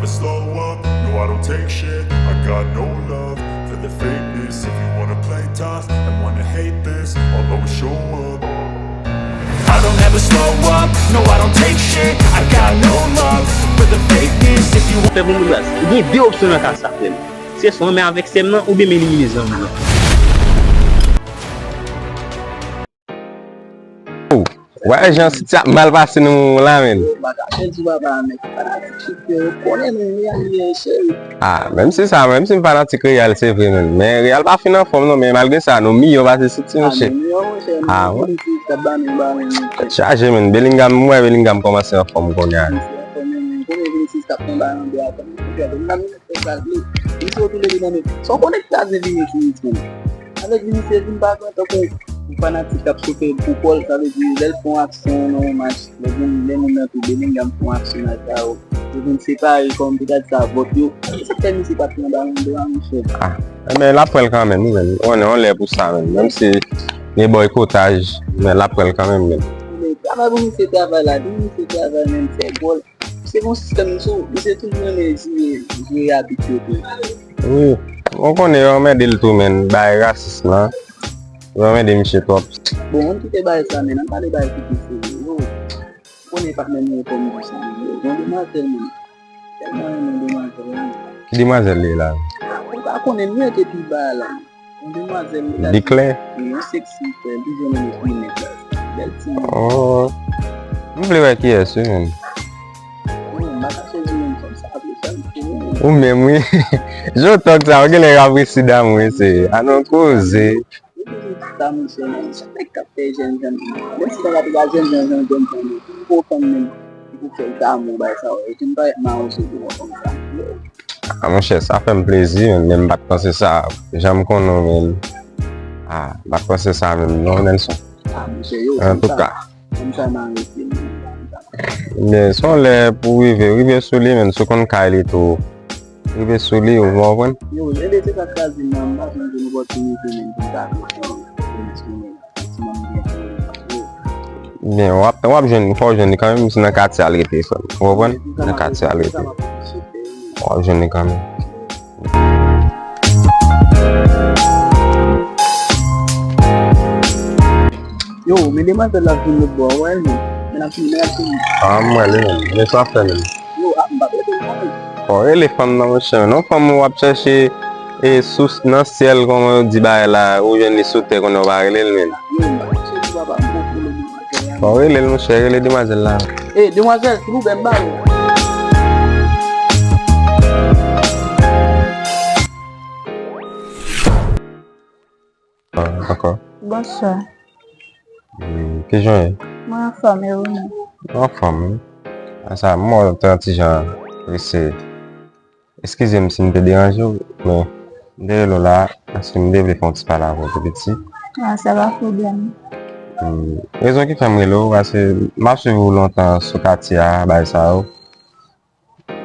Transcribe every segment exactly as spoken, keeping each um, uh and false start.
Slow up, no, I don't take shit. I got no love for the fakeness. If you wanna play tough and wanna hate this, I'll always show up. I don't ever slow up, no, I don't take shit. I got no love for the fakeness. If you Fè pou nou baz. Ou gen de opsyon nan ka sa, frè m. Se swa anmè avèk sè m nan oubyen m elimine zanmi an. Wè jan sitiyasyon mal pase nou la, menn. Yo, m pa ka fè di papa a, men fanatik Chip yo, yo konnen nou Real ye, cheri. Ah, menm si sa, menm si m fanatik Real, se vre, menn. Men Real pa fin anfòm, non, men malgre sa, nou miyò pase City, ah, monchè. Nou miyò, monchè, ah, nou wi. Politik k ap ba nou, ba nou. Tèt chaje, menn. Bellingham, m wè Bellingham kòmanse anfòm kounye a. Konnen Vinicius k ap pran balon dò a, konnen Bellingham fè sa l vle. Li sot tou leve nan men. Sa w konnen k kraze Vinicius, menn. Avèk Vinicius, m pa kwè tankou yon fanatik k ap soufri pou kò l, sa vle di, lè l fè yon aksyon nan yon match, lè gen, lè moun nan tou Bellingham fè yon aksyon nan sa yo, yo vin separe kòm petèt sa vòt yo. Se fè misye pa t pran balon dò a, monchè. Ah, men l ap pran l kanmenm, wi, menn. On, on lè pou sa, menn. Menm si gen bòykotaj, men l ap pran l kanmenm, menn. Men travay pou misye travay la, di misye travay, menn, fè gòl. Se bon sistèm sou, misye toujou renmen jwe, jwe abit yo tou. Wi, ou konnen yo anmède l tou, menn, bay rasis lan. Yo anmède misye twòp. Bon, ann kite bay sa, menn, ann pale bay ki pi serye. Yo, ou konnen patnè m yo kòm konsa, menn. Yo, yon demwazèl, menn. Tèlman renmen demwazèl la. Ki demwazèl li ye la? Ou pa konnen, m rete pi ba la. Yon demwazèl li la. Li klè? Yon seksi frè, li jwenn yon pi nèt la. Bèl timoun. Oh. M vle wè kiyès wi, menn. Wi, m pa ka chwazi menm fanm sa, apre sa, m fini. Ou menm, wi. Jan w tòk sa, ou genlè rapresi damou, wi, se. A non koze. Li toujou di sa, monchè, men se nèg k ap fè jèn jan. Menm si nèg ap fè jèn jan, jan jèn jan, pou fanm menm. Li pou fè damou, bay sa, wi. Epi m parèt mawon sou do fanm sa. A, monchè, sa fè m plezi, menn, men m pa t panse sa. Jan m konnen w, menn. A, m pa t panse sa menm, non, Nelson. A, monchè, yo, antouka. Konn sa m arete, menn. Men, se yon lè pou rive, rive sou li, menn. Si w konn kay li tou, rive sou li, ou konprann? Yo, e de se sa k kraze m nan, m pa janm jwenn opòtinite, menn, pou m ta apresye, pou m eksprime. Byen, w ap, w ap jwenn, fò w jwenn li kanmenm, se nan katye a l rete, frè m. Ou konprann? Nan katye a l rete. W ap jwenn li kanmenm. Yo, men demwazèl la vin lòt bò, w wè l, men. Men l ap vini, men l ap vini. A, m wè l, men. Men sa w ap fè, men. Yo, a, m p ap rete non, men. Fò w rele fanm nan, monchè, men. Non, fanm ou w ap chèche, e, sou, nan syèl, kòman yo di bagay la, ou jwenn li sou tè, kounye a w pa rele l, men. Yo, m pa chèche papa, m konfime. Bon, rele l, monchè, rele demwazèl la. Ey, demwazèl, silvouplè, m ba ou. Ah, dakò. Bonswa. Hmm, kijan w ye? Mwen anfòm, e ou menm? Mwen anfòm, wi. Sa, mwen te yon ti jan prese. Eskize m si m te deranje w, men m te rele w la, paske m te vle fè yon ti pale avè w tou piti. A, sa pa pwoblèm. Hmm, rezon ki fè m rele w, paske m ap swiv ou lontan sou katye a, bagay sa yo.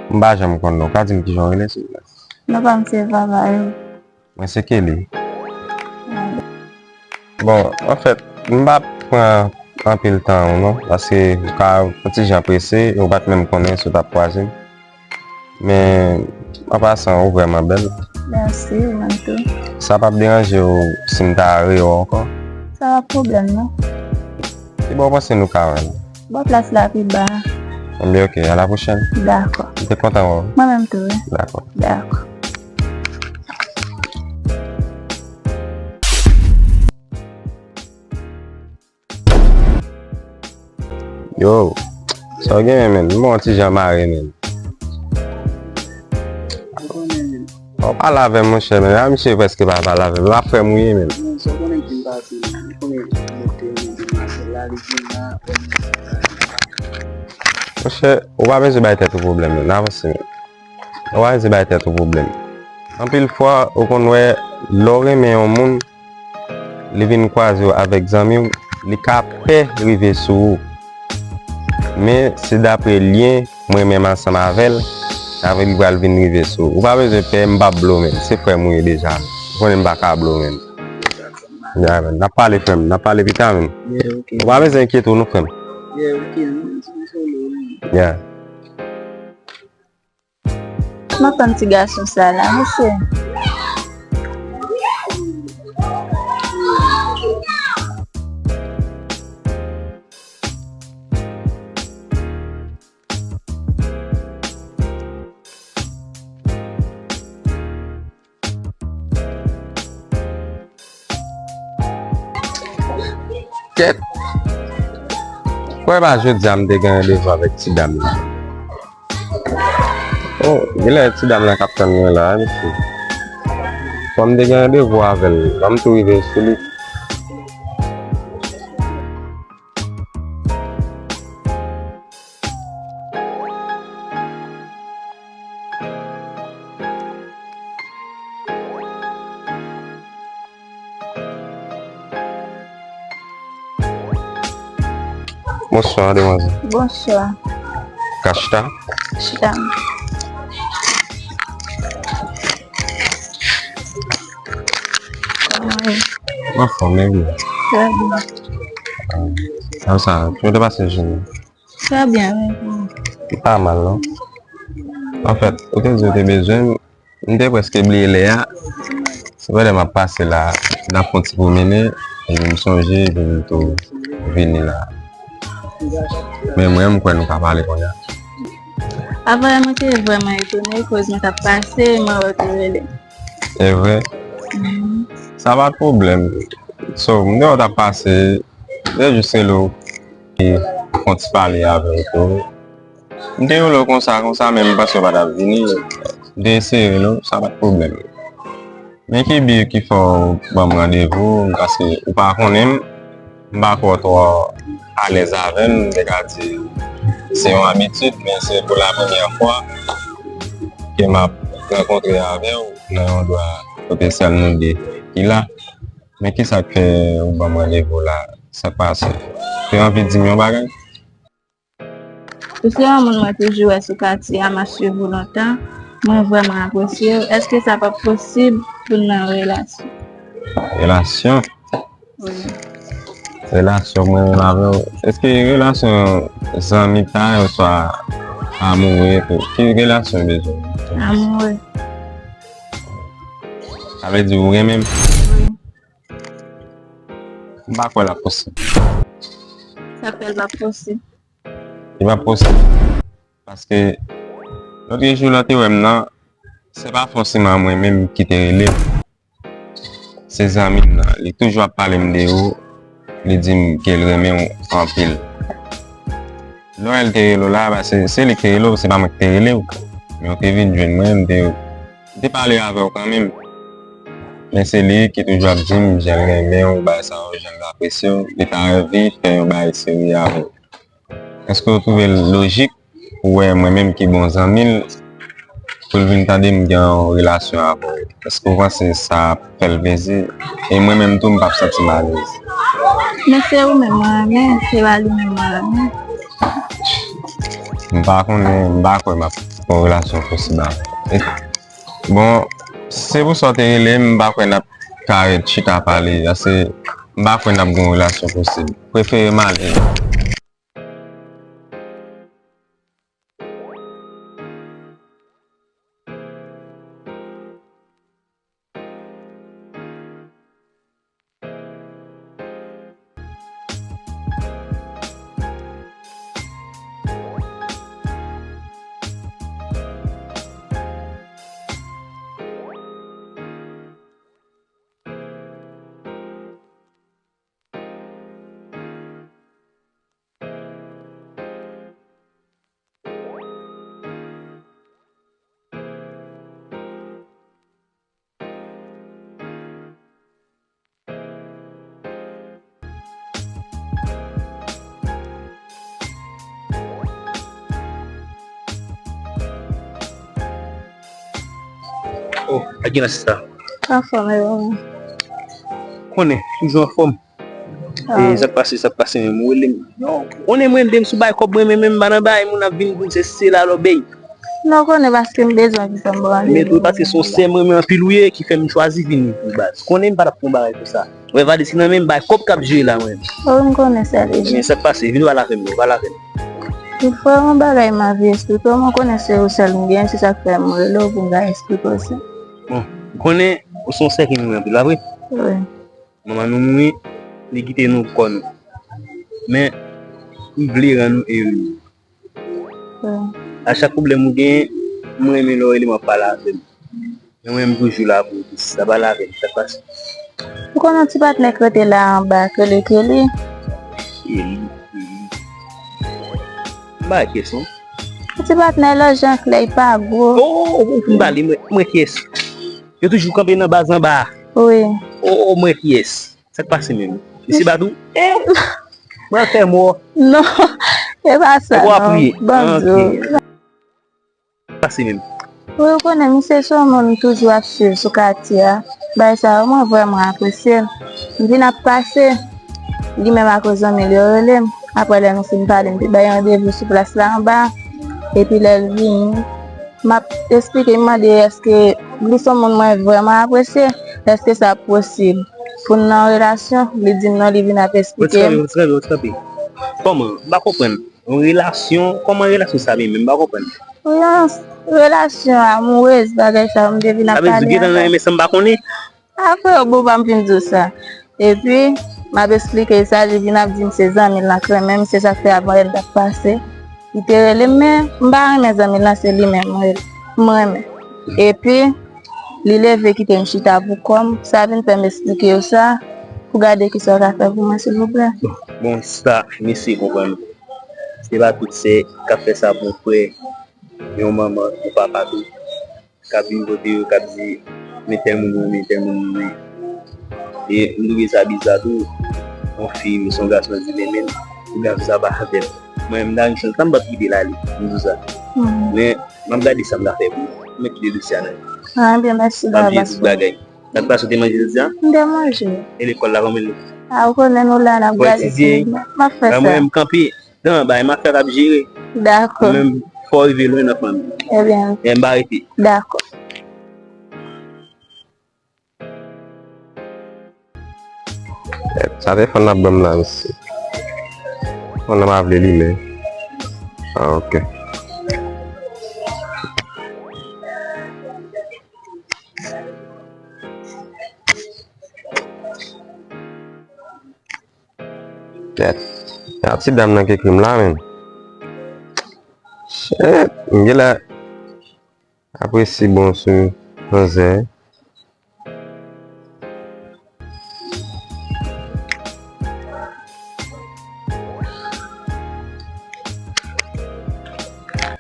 M pa janm konn non. Ou ka di m kijan w rele, silvouplè? Non pa m se Vava, e ou? Mwen se Kelly. Bon, anfèt, m p ap pran anpil tan ou non, paske ou ka yon ti jan prese, e ou pa t menm konnen si w t ap kwaze m. Men, an pasan, ou vrèman bèl. Mèsi, ou menm tou. Sa p ap deranje w si m ta rewè w ankò? Sa pa pwoblèm, non. Ki bò w panse nou ka wè l? Bò plas la pi ba a. Enben, oke, a la pwochèn. Dakò. M te kontan wè w. Mwen menm tou, wi. Dakò. Dakò. Yo, sa w genyen, menn? M bon ti jan mare, menn. Ou konnen, menn. Ou pale avè m, monchè, menn. A, misye prèske pa pale avè m. L ap fè m ri, menn. Non, sa w konnen ki m pase, menn. Ou konnen, mwen te renmen demwazèl la, li vin la. Monchè, ou pa bezwen bay tèt ou pwoblèm, menn. Avanse, menn. Ou pa bezwen bay tèt ou pwoblèm. Anpil fwa, ou konn wè, lè w renmen yon moun, li vin kwaze w avèk zanmi w, li ka pè rive sou ou. Men, se dapre lyen mwen menm ansanm avè l, sa vle li pral vin rive sou ou. Ou pa bezwen pè, m p ap blow, menn. Se frè m ou ye deja. Ou konnen m pa ka blow, menn. Ya, menn. N ap pale, frè m. N ap pale pita, menn. Yeah, ok. Ou pa bezwen enkyete w non, frè m. Yeah, ok. Yeah. Mwen konn ti gason sa la, mesye. Kèt! Kwè pa jodi a m te gen randevou avèk ti dam nan. Oh, genlè ti dam nan k ap tann mwen la, wi, mesye. Fò m te gen randevou avè l, ban m tou rive sou li. Bonswa, demwazèl. Bonswa. Ka chita? Chita. Wi. Anfòm, e ou? Trè byen. Kòman sa, kòman te pase jounen? Trè byen, wi. Li pa mal, non. Anfèt, ou te di ou te bezwen m, m te prèske bliye lè a. Se pandan m ap pase la, m ap fè yon ti pwomennen, epi m sonje, epi m tou vini la. Men mwen, m kwè nou ka pale kounye a. Avan, mwen te vrèman etone, koz mwen t ap pase, mwen wè w te rele. E vre? Mhm. Sa pa t pwoblèm. So, m te wè w t ap pase, m te jis rele w, e fè yon ti pale avè w tou. M te rele w konsa, konsa, men m panse w pa t ap vini. M te eseye rele w, sa pa t pwoblèm. Men ki bi ki fè w ban m randevou, paske ou pa konnen m, m pa kwè w twò alèz avè m, m te ka di se yon abitid, men se pou la premyè fwa ke m ap rankontre avè w nan yon dwa kote sèl nou de ki la. Men ki sa k fè ou ban m randevou la? Sa k pase? Ou te anvi di m yon bagay? Ou se yon moun mwen toujou wè sou katye a, m ap swiv ou lontan. Mwen vrèman apresye w. Èske sa p ap posib pou n nan yon relasyon? Relasyon? Wi. Relasyon mwen menm avè w. Èske relasyon zanmitay oswa amoure? Ki relasyon w bezwen? Amoure. Sa vle di ou renmen m? Wi. M pa kwè l ap posib. Sa k fè l p ap posib? Li p ap posib. Paske lòt jou lè w te wè m nan, se pa fòseman mwen menm ki te rele l. Se zanmi m nan. Li toujou ap pale m de ou. Li di m ke l renmen w anpil. Lè w wè l te rele w la, se, se li ki te rele w, se pa mwen ki te rele w. Men w te vin jwenn mwen, m te, m te pale avè w kanmenm. Men se li ki toujou ap di m jan l renmen w, bagay sa yo, jan l apresye w. Li ta anvi fè yon bagay serye avè w. Èske w twouve l lojik pou w wè mwen menm ki bon zanmi l, pou l vin tande m gen yon relasyon avè w? Èske w panse sa ap fè l plezi? E mwen menm tou, m p ap santi m alèz. Men se ou menm mwen renmen, se pa li menm mwen renmen. M pa konnen, m pa kwè m ap gen yon relasyon posib avè w. E, bon, se pou sa w te rele m, m pa kwè n ap ka ret chita pale, paske m pa kwè n ap gen yon relasyon posib. Prefere m ale. Oh, Agina sista. Anfòm, e ou menm? Konnen, toujou anfòm. E sa k pase, sa k pase menm, ou rele m. Yo, konnen m rele m sou bay kòb mwen, men menm m pa nan bay, moun ap vin pou m se, se la lòbèy. Non, konnen paske m bezwen ki fè m pran randevou. Men tou paske se yon sè m renmen anpil ou ye ki fè m chwazi vini pou baz. Konnen m pa t ap fè yon bagay konsa. Wè Vadi, se nan men m bay kòb k ap jere la mwen. Oh, m konnen sa deja. Men sa k pase, vin pale avè m non, pale avè m. Wi, frè, yon bagay m anvi eksplike w, mwen konnen se ou sèl m gen, se sa k fè m rele w pou m ka eksplike w sa. Bon, ou konnen ou se yon sè ki m renmen anpil, pa vre? Wi. Manman nou mouri, li kite nou pou kò nou. Men, m vle rann nou ere. Wi. A chak pwoblèm ou genyen, m renmen lè w rele m ap pale avè m. Men mwen, m toujou la pou ou, sista, pale avè m, sa k pase? Ou konnen yon ti patnè k rete la anba, k rele Kelly? Kelly, Kelly. M pa wè kiyès non. Yon ti patnè lòt jan klè, li pa gwo. O, o, o, ou fin pale, mwen, mwen kiyès? Yo toujou kanpe nan baz anba a. Wi. O, o, mwen kiyès? Sa k pase menm? Misye bat ou? Eh! Mwen fè mò. Non, e pa sa non. Epi w ap ri. Ban m di w. Sa k pase menm? Wi, ou konnen misye se yon moun m toujou ap swiv sou katye a. Bagay sa yo, mwen vrèman apresye l. M vin ap pase, li menm akoz zanmi l yo rele m. Apre lè nou fin pale, m te bay randevou sou plas la anba. Epi lè l vini, m ap esplike, m mande èske li se yon moun mwen vrèman apresye, èske sa posib pou n nan yon relasyon? Li di m non, li vin ap esplike m. Rete kanpe, rete kanpe, rete kanpe. Kòman? M pa konprann. Yon relasyon? Kòman relasyon sa vin menm? M pa konprann. Yon relasyon amourez, bagay sa yo, m te vin ap pale avè l. Sa vle di ou gentan nan renmen sa m pa konnen? A, frè, bon, pa m fin di w sa. Epi, m ap esplike l sa, li vin ap di m se zanmi l lan k renmen m, se sa k fè apre l t ap pase. Li te rele m, men m pa renmen zanmi l lan, se li menm m rele, m renmen. Epi, li leve kite m chita pou kò m, sa vin fè m esplike w sa, pou gade kisa w ka fè pou mwen, silvouplè. Bon, sista, m eseye konprann ou. Se pa tout sè k ap fè sa pou yon frè, yon manman, yon papa tou. K ap vin kote yo, k ap di, "Men tèl moun mwen renmen, tèl moun mwen renmen." E m twouve sa biza tou, yon fi, se yon gason di, "Men, men, pou gason sa pa avè m." Mwen, m ta renmen chans sa, m p ap kite l ale, m di w sa. Mhm. Men, m ap gade sa m ka fè pou ou. Mwen kite dosye a nan men w. Ah, ebyen, mèsi davans. M ap jere tout bagay. Sa k pase, ou te manje jodi a? M te manje. E lekòl la, kòman l ye? Ah, ou konnen nou la, n ap gade si m ap fè sa. Mwen, m kanpe. Non, bay m afè k ap jere. Dakò. Ou menm, fò w rive lwen nan fanmi. Ebyen. E m pa rete. Dakò. Sa telefòn nan ap ban m la, mesye. Telefòn nan pa vle limen. Ah, ok. Tèt. A ti dam nan k ekri m la menm. Shit, m genlè apresye bon sou manzè.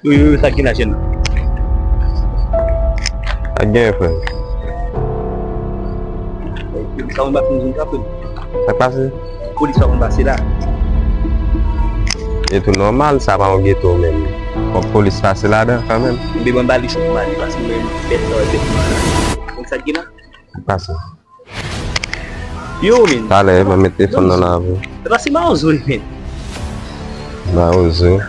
Yo, yo, yo, sa k gen la, jèn? Sa k gen, frè? Sa w pase m jwenn frape m. Sa k pase? Polis pa konn pase la. E tou nòmal, sa pa yon geto menm. Fòk polis pase ladan kanmenm. M te ban bali chou pou m ale, paske mwen menm bèt sa wè bèt mwen. Donk sa k gen la? Pase. Yo, men. Talè, mwen met telefòn nan lavi. E pa se mawozo li, men. Mawozo.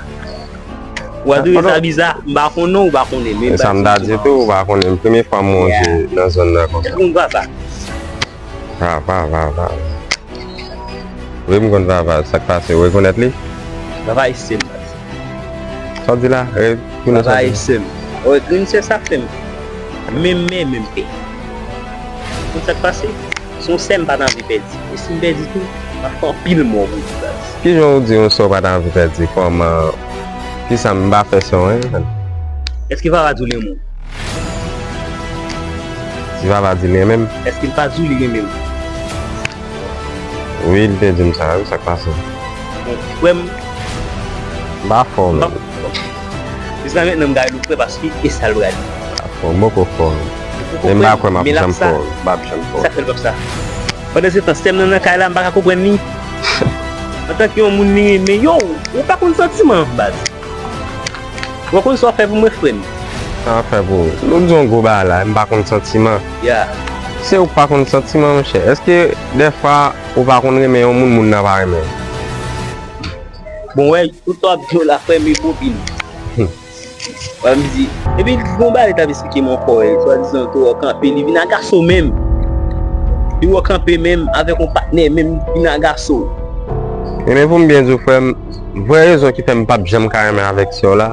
Ou a dwe sa biza, m pa konnen w, ou pa konnen, men e sa m ta di tou, ou pa konnen. Premye fwa m wè w nan zòn nan konsa. Ou konn Vava? Vava, Vava. Wi, m konn Vava, sa k pase, ou rekonèt li? Vava e sè m. Sa w di la? Rekonèt sa w di? Vava e sè m. Wi, grenn sè sa fè m. Menm men, menm pè. Konn sa k pase? Se yon sè m pa t anvi pèdi. E si m pèdi tou, m ap fè anpil mò pou li, baz. Kijan w di yon sè w pa t anvi pèdi? Kòman? Kisa m pa fè sè w, en? Èske Vava di w li renmen w? Si Vava di l renmen m. Èske l pa di w li renmen w? Wi, li te di m sa, wi, sa k pase? Bon, frè m. M pa fò, menm. Jis la mentnan, m gade l frè paske e sa l pral di. M pa fò, m poko fò, menm. Men m pa kwè m ap janm fò, m p ap janm fò. Sa k fè l p ap sa? Pandan se tan, sè m nan nan kay la, m pa ka konprann li. Antanke yon moun li renmen, yo, ou pa konn santiman, baz. Ou konn sa w fè pou mwen, frè m? Sa w fè pou ou? Nou di yon gwo bagay la, m pa konn santiman. Ya. Se ou k pa konn santiman, monchè. Èske dèfwa ou pa konn renmen yon moun, moun nan pa renmen w? Bon, wè, tout sa w ap di yo la, frè m, e bobin. Hmm. Wè, m di, epi gon bagay li t ap esplike m ankò, e, swadizan ke w kanpe, li vin agaso menm. Li wè w kanpe menm avèk yon patnè menm, li vin agaso. Ebyen, pou m byen di w, frè m, vrè rezon ki fè m p ap janm ka renmen avèk sè w la,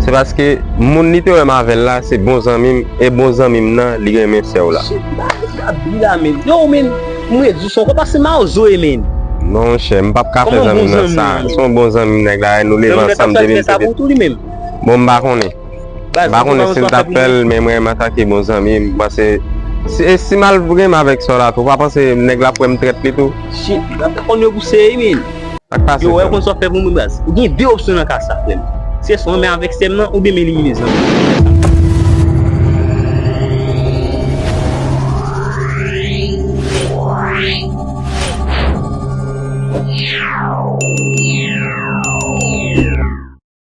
se paske moun li te wè m avè l la, se bon zanmi m, e bon zanmi m nan, li renmen sè w la. Shit, ba, ba, bi la, men. Yo, men, m redi w, se yon kòmanse mawozo ye, men. Monchè, m p ap ka fè zanmi m nan sa. Se yon bon zanmi m, nèg la, nou leve ansanm depi m te piti. Bon, m pa konnen. M pa konnen si l t ap fè l, men mwen, m antanke bon zanmi, m panse, si, si m al vrèman avèk sè w la tou, w pa panse nèg la ap wè m trèt li tou? Shit, n ap konn yo pou seye, men. Sa k pase, frè m? Yo, wè, konn sa w fè pou mwen, baz. Ou gen de opsyon nan ka sa, frè m. Se swa w renmen avèk sè m nan, oubyen m elimine zanmi.